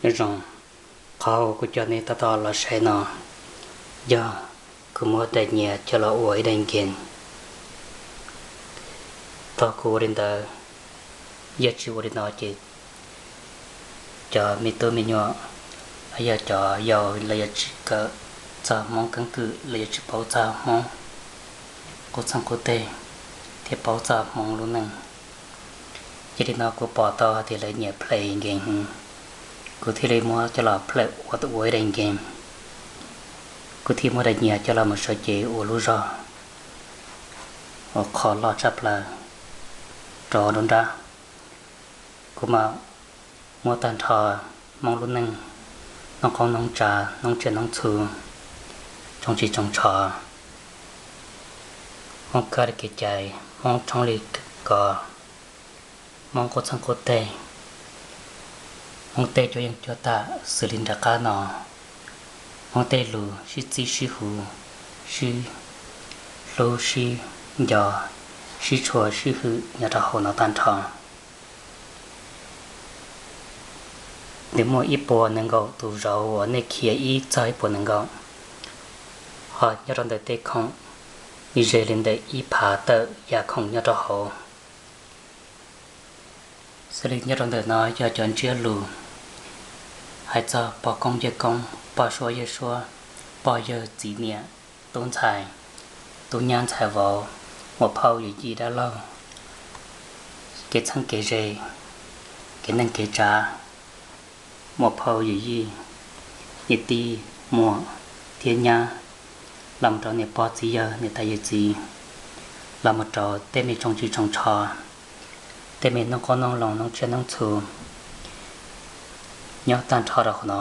Nyob zoo, qhov uas kuv coj nej tab tom los saib no yog kuv muab daim nyias coj los ua ib daim game. Thaum kuv ua li ntawd, yog tsis ua li no ces cov me tub me nyuam, yog cov yau los yog tsis kawm txog Hmoob keeb kwm los yog tsis paub txog Hmoob qub txeeg qub teg thiab paub txog Hmoob lub neej. Yog li no kuv pom tau hais tias lawv nyiam play game heev, kuv thiaj li muab coj los play ua ua ib daim game. Kuv thiaj muab daim nyias coj los mus sawv cev ua lub zog uas qhov loj tshaj plaws rau nruab nrab. Kuv mam muab tag nrho Hmoob lub neej, noob qoob noob tsav, noob tsiaj noob txhu, tsoom tsis tsoom tsho, Hmoob kab li kev cai, Hmoob tshoob li kos, Hmoob qub txeeg qub teg, Hmoob tej cuab yeej cuab tam xws li nram qab no, Hmoob tej lus sib txib sib hu, sib hlub sib nco, sib tshua sib hwm nyob rau hauv no tag nrho. Nws muaj ib puas nees nkaum tus zauv uas nej khiav ib txog ib puas nees nkaum, ho nyob rau ntawm tej khoom nws ze li ntawm ib phav tawm yam khoom nyob rau hauv. Xws li nyob rau ntawm no yog cov ntsiab lus hais txog pog koob yawg koob, poj suab yawg suab, pog yawg txiv niam, tub ntxhais, tub nyab ntxhais vauv, muam phauj yawm yij dab laug, kev txheeb kev ze, kev neej kev tsav, muam phauj yawm yij, niam tij, muam thiab nyab, los mus rau niam pog txiv yawg niam tais yawm txiv, los mus rau tej me tsoom tsis tsoom tsho, tej me noob qoob noob loo noob tsiaj noob txhu nyob tag nrho rau qhov no.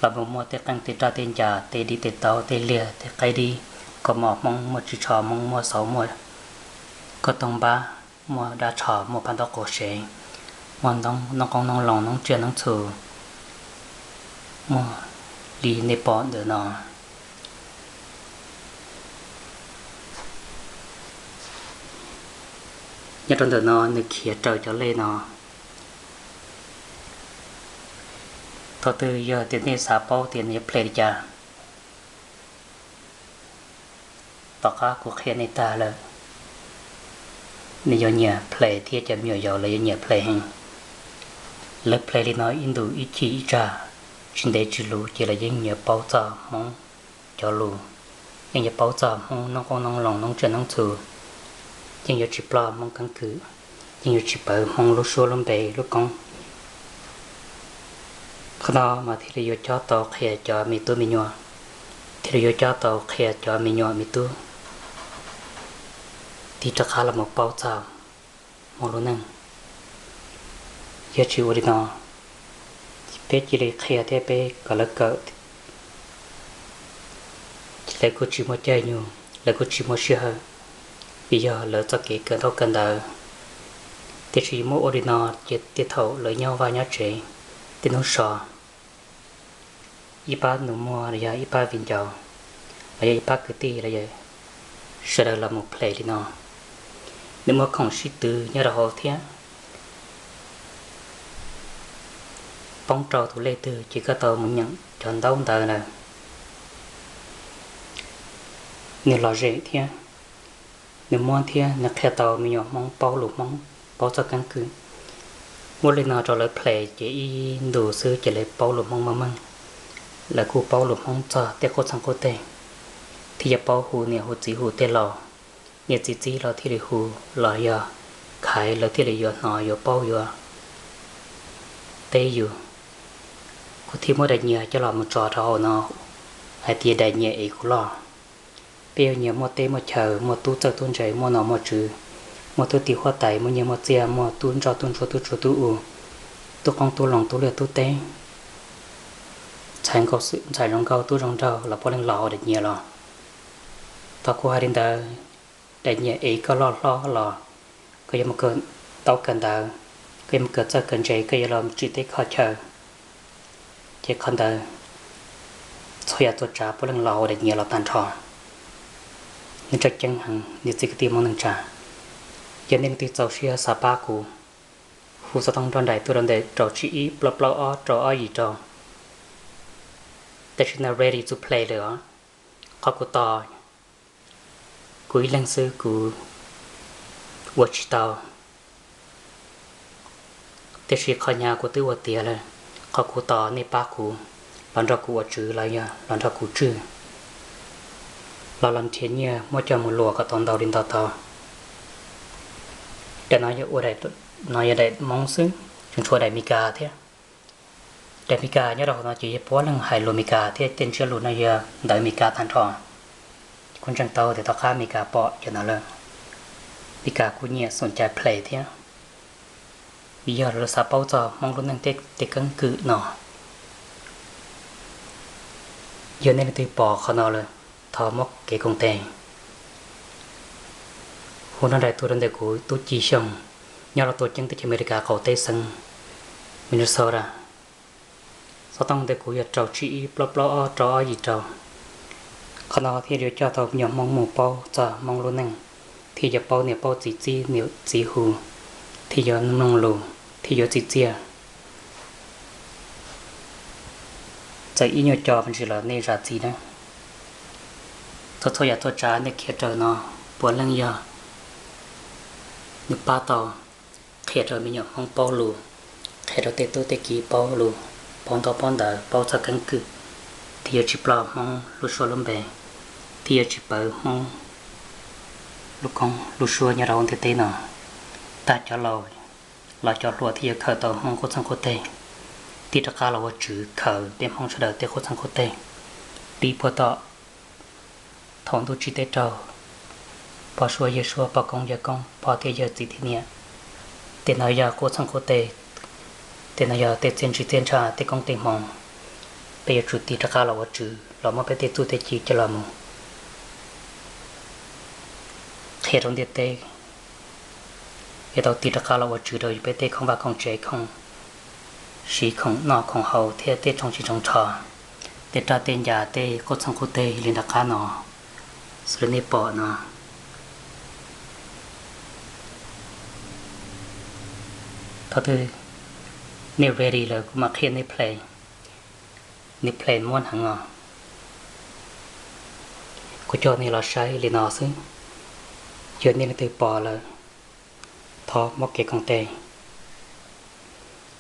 Los mus muaj tej qeej tej roj tej ncas tej dib tej taub tej liag tej qaib dib, kaus mom Hmoob muaj ris tsho Hmoob muaj xauv muaj kauj toog npab, muaj dab tsho muaj phab ntaub qaum sev, muaj noob qoob noob loo noob tsiaj noob txhu, muaj li nej pom ntawm no. Nyob rau ntawm no nws khiav raws cov lej no. Thaum twg yog tias nej xav paub tias nws yuav play li cas, tom qab kuv qhia nej tag lawm, nws yuav nyiam play thiab cov me nyuam yaus lawv yuav nyiam play heev. Lawv play li no ib ntus ib chim ib tsag, tsis ntev tsis luv ces lawv yeej yuav paub txog Hmoob cov lus, yeej yuav paub txog Hmoob noob qoob noob loo noob tsiaj noob txhu, yeej yuav tsis ploj Hmoob keeb kwm, yeej yuav tsis pawv Hmoob lub suab lub npe lub koob. Qhov no mas thiaj li yuav cob tau qhia cov me tub me nyuam, thiaj li yuav cob tau qhia cov me nyuam me tub tig rov qab los mus paub txog Hmoob lub neej. Yog tsis ua li no, peb cia li qhia thiab peb kom lawv kawm, lawv kuj tsis muaj caij nyoog, lawv kuj tsis muaj sij hawm, vim yog lawv txoj kev kawm ntaub kawm ntawv. Tiam sis muab ua li no ces tej thaum lawv nyob vaj nyob tsev, tej hnub so, ib pab nus muag los yog ib pab viv ncaus, los yog ib pab kwv tij los yog sawv daws los mus play li no, nws muaj khoom sib tw nyob rau hauv thiab. Poob rau tus lej twg ces koj tau mus nyeem cov ntaub ntawv lawm. Nws lom zem thiab, nws muab thiab nws qhia tau me nyuam Hmoob paub lus Hmoob, paub txoj keeb kwm. Muab li no rau lawv play ces ib ntus xwb ces lawv paub lus Hmoob meej meej. Lawv kuj paub lus Hmoob txog tej qub txeeg qub teg, thiaj yuav paub hu niam hu txiv hu tej laus, niam txiv txiv los thiaj li hu, los yog khaiv lawv thiaj li yuav hnov yuav paub yuav teb yus. Kuv thiaj muab daim nyias coj los mus tso rau hauv no hais tias daim nyias es kuv loj. Peb yuav nyias muaj teb muaj chaw, muaj tub txawj tub ntse, muaj nom muaj tswv, muaj tub tij huab tais, muaj nyiaj muaj txiaj, muaj tub ntsoj tub ntsuag tub tsuag tub u, tub qoob tub loo tub liaj tub teb, ntxhais zoo nkauj tub zoo nraug los puav leej los hauv daim nyias los. Thaum kuv hais li ntawd, daim nyias es koj loj hlob los koj yuav mus kawm ntaub kawm ntawv, koj yuav mus kawm txawj kawm ntse, koj yuav los tsim teb kho chaw, ces qhov ntawd txhua yam txhua tsav puav leej los hauv daim nyias los tag nrho. Nws tseem ceeb heev niam txiv kwv tij Hmoob neej tsa. Yog nej leej twg txaus siab xav pab kuv, Hu xov tooj nrog nraim tuaj rau ntawm rau tsib ib plaub plaub ob rau ob yim rau. Tam sim no ready to play lawm os. Qhov kuv tos, kuv ib leeg xwb kuv ua tsis tau, tiam sis qhov hnyav kuv twb ua tiav lawm. Qhov kuv tos nej pab kuv los nrog kuv ua tswv los yog los nrog kuv tswj, los los nrhiav nyiaj muab coj mus luam kom tau ntau li ntau tau. Daim no yog ua, no yog daim Hmoob xwb, tseem tshuav daim Meskas thiab. Daim Meskas nyob rau hauv no ces yog puav leej hais lus Meskas thiab tej ntsiab lus no yog ntawv Meskas tag nrho. Kuv ntseeg tau tias tom qab Meskas pom cov no lawm, Meskas kuj nyiam xoom cai play thiab, vim yog lawv xav paub txog Hmoob lub neej tej keeb kwm no. Yog nej leej twg pom qhov no lawm, thov muab kev koom tes. Hu nrog nraim tuaj rau ntawm kuv tub Ci Xyooj, nyob rau tuam ceeb teb chaws Amelikas qaum teb xeev Minnesota. Xov tooj ntawm kuv yog rau tsib ib plaub plaub ob rau ob yim rau. Qhov no thiaj li yuav coj tau me nyuam Hmoob mus paub txog Hmoob lub neej, thiaj yuav paub niam paub txiv txib niam txiv hu, thiaj yuav mloog lus, thiaj yuav txim txiaj. Txawm ib nyuag co me ntsis los nej zam txim na. Txhua txhua yam txhua tsav nej qhia raws no puav leej yog nws pab tau qhia rau me nyuam Hmoob paub lus, qhia rau tej tub tej kiv paub lus, paub ntaub paub ntawv, paub txog keeb kwm, thiaj yuav tsis ploj Hmoob lub suab lub npe, thiaj yuav tsis pawv Hmoob lub koob lub suab nyob rau ntiaj teb no. Tag cov laus los cov hluas thiaj yuav khaws tau Hmoob qub txeeg qub teg, tig rov qab los ua tswv khaws peb Hmoob sawv daws tej qub txeeg qub teg, tib puag tom thaum ntuj tsim teb raug, pog suab yawg suab, pog koob yawg koob, pog thiab yawg, txiv thiab niam. Tej no yog qub txeeg qub teg, tej no yog tej txiaj ntsig txiaj ntsha, tej koob tej hmoov. Peb yuav tsum tig rov qab los ua tswv los muab peb tej txuj tej ci coj los mus qhia rau ntiaj teb, yuav tau tig rov qab los ua tswv rau peb tej khoom vaj khoom tsev, khoom siv khoom noj khoom haus thiab tej tsoos tsis tsoos tsho, tej raj tej ncas, tej qub txeeg qub teg li nram qab no xws li nej pom no. Thaum twg nej ready lawm kuv mam qhia nej play, nej play muab heev os. Kuv coj nej los saib li no xwb, yog nej leej twg pom lawm, thov muab kev koom tes.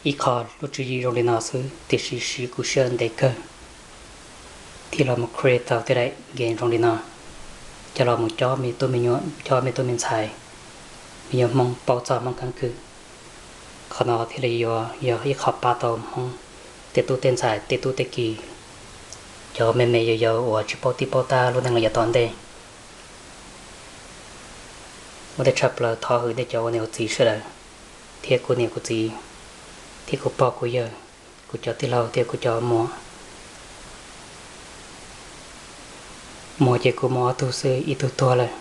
Ib qho lub tswv yim zoo li no xwb tiam sis siv kuv siab ntev kawg thiaj los mus create tau tej daim game zoo li no, coj los mus cob me tub me nyuam, cob me tub me ntxhais, me nyuam Hmoob paub txog Hmoob keeb kwm. Qhov no thiaj li yuav yog ib qho pab tau Hmoob tej tub tej ntxhais, tej tub tej kiv, cov me me yau yau uas tsis paub tib paub tab lub neej los yav tom ntej. Muaj tej tshaj plaws thov hwm nej cov ua niam ua txiv sawv daws, thiab kuv niam kuv txiv, thiab kuv pog kuv yawg, kuv cov tij laug thiab kuv cov muam. Muam ces kuv muaj ob tug xwb, ib tug tuag lawm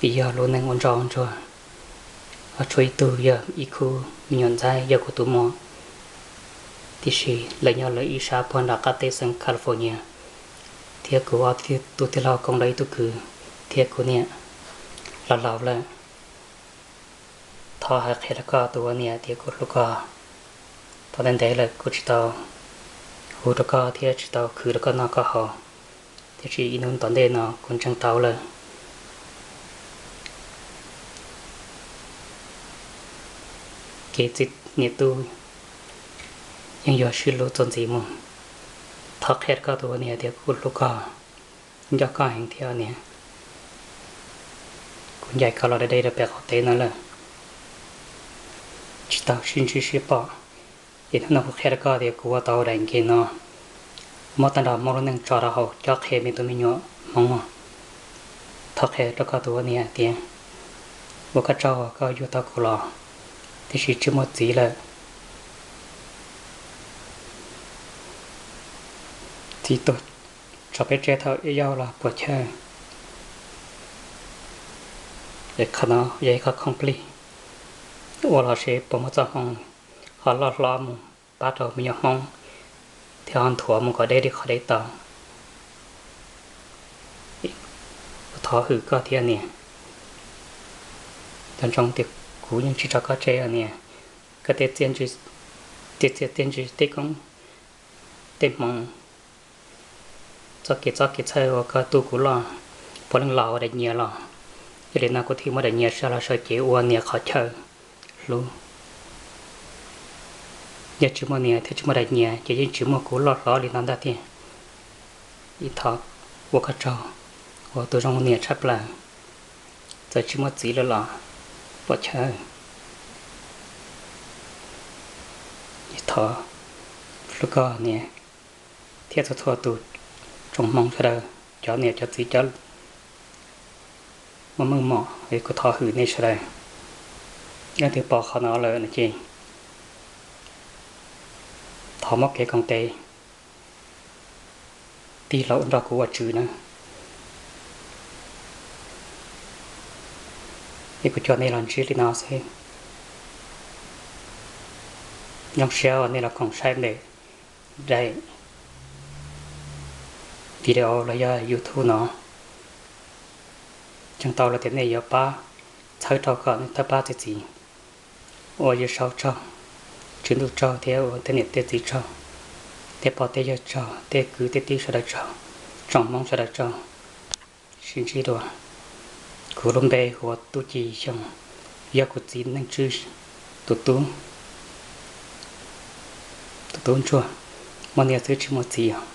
vim yog lub neej ua ntsoj ua ntsuag. Ho tshuav ib tug yog ib khub me nyuam ntxhais yog kuv tus muam, tiam sis lawv nyob lawv ib sab puag nram qab teb xeev California, thiab kuv ob tug tij laug koob rau ib tug kwv thiab kuv niam los laus lawm. Thov hais qhia rau koj tus ua niam tias kuv hlub koj. Tau ntev ntev lawm kuv tsis tau hu rau koj thiab tsis tau khwv rau koj noj koj haus, tiam sis ib hnub tom ntej no kuv ntseeg tau lawm. Kev txi niam tub yeej yuav sib hlub txuas ntxiv mus. Thov qhia rau koj tus ua niam tias kuv hlub koj, nco koj heev thiab niam. Kuv ncaim koj los deb deb rau pem qaum teb no lawm, tsis tau sib ntsib sib pom. Ces hnub no kuv qhia rau koj tias kuv ua tau daim game no, muab tag nrho Hmoob lub neej tso rau hauv cob qhia me tub me nyuam Hmoob. Thov qhia rau koj tus ua niam tias ua koj tsaug koj yuav tau kuv los, tiam sis tsis muaj txiv lawm. Txiv tuag tso peb tseg thaum ib zaug los puas chawj. Qhov no yog ib qho khoom plig, ua los seb puas muaj txoj hmoo ho loj hlob mus pab rau me nyuam Hmoob thiab ho nthuav mus kom deb li qhov deb tau. Thov hwm koj thiab niam. Nco ntsoov tias kuv yeej tsis tso koj tseg os niam. koj tej txiaj ntsig, tej txiaj tej ntsig, tej koob tej hmoov, txoj kev txob kev txhawj uas koj tu kuv loj, puav leej los ua daim nyias los. Yog li no kuv thiaj muab daim nyias xa los sawv cev ua nias qhov chaw hlub. Yog tsis muaj nias thiab tsis muaj daim nyias ces yeej tsis muaj kuv loj hlob li no ntag tiag. Ib thov ua koj tsaug, ua tus zoo niam tshaj plaws, txawm tsis muaj txiv lawm los pom chaw. Ib thov hlub koj niam thiab txhua txhua tus tsoom hmoob sawv daws, cov niam cov txiv cov muaj meej mom, kuv thov hwm nej sawv daws. Leej twg pom qhov no lawm no ces thov muab kev koom tes tig los ua nrog kuv ua tswv na. Es kuv coj nej los ntsib li no xwb. Zoo siab uas nej los koom saib ntawm daim video los yog YouTube no. Ceeb tau los tias nej yuav pab txhawb rau kom nej thawj pab txi txiv. Ua Yawm Saub tsaug, Tswv Ntuj tsaug thiab ua tej niam tej txiv tsaug, tej pog tej yawg tsaug, tej kwv tej tij sawv daws tsaug, tsoom hmoob sawv daws tsaug. Sib ntsib dua. Kuv lub npe hu ua Tub Ci Xyooj, yog kuv txiv Neej Tswb tus tub, tus tub ntsuag, muaj niam xwb tsis muaj txiv os.